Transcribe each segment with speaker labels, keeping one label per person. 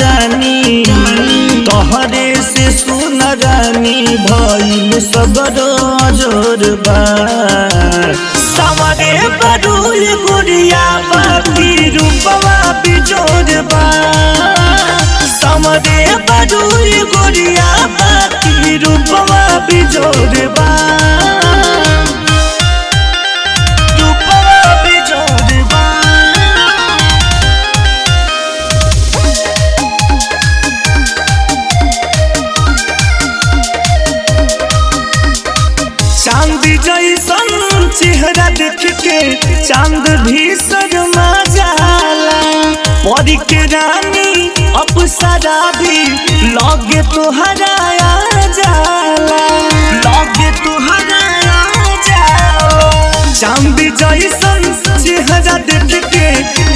Speaker 1: रानी, तोहरे से सुन रानी भइल सगरो जोरबा। सावरे बरुल गुड़िया बाकी रूपवा बिजोरबा। सावरे बरुल गुड़िया बाकी रूपवा बिजोरबा। रूपवा बिजोरबा। चांद जैसन चेहरा देख के चांद भी शर्मा जाला। परी के रानी अप्सरा भी लगे तोहरा आ जाला, लगे तोहरा आ जाला। चांद जैसन चेहरा देख के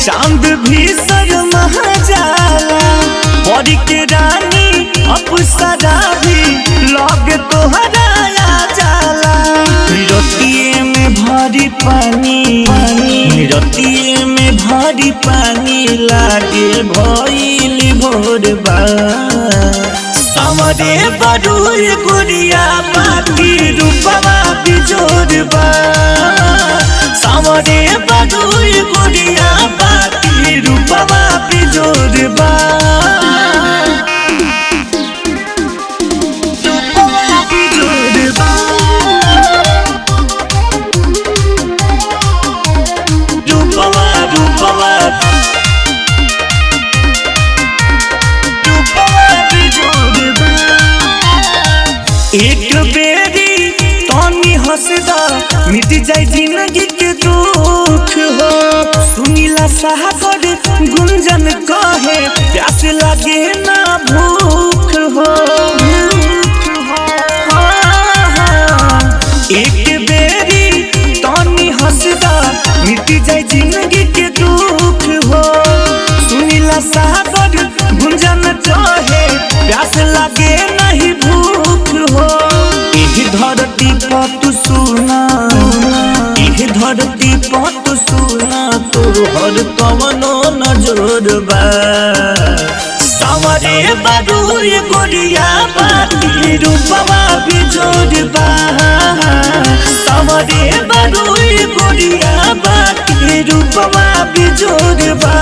Speaker 1: चांद भी शर्मा जाला। परी के रानी अप्सरा भी लगे तोहरा आ जाला। रतिये में भारी पानी, रतिये में भारी पानी लागे भइल भोरबा। सावरे बरुल गुड़िया बाकी रूपवा बिजोरबा। सावरे बरुल गुड़िया बाकी रूपवा बिजोरबा। रूपवा बिजोरबा। रूपवा रूपवा रूपवा बिजोरबा। एक बेरी तनी हंसदा मिट जाए जिंदगी के दुख हो। सुनीला सागर गुंजन कहे प्यास लागे ना भूख हो। एक बेरी तनी हंसदा मिट जाए जिंदगी के दुख हो। सुनीला सागर गुंजन कहे प्यास लागे नहीं भूख हो। एह धरती पर तू सुना, एह धरती पर तू सुना तोहर कवनो नजरबा। सावरे बरुल गोरिया बाकी रूपवा बिजोरबा। सावरे बरुल गोरिया बाकी रूपवा बिजोरबा।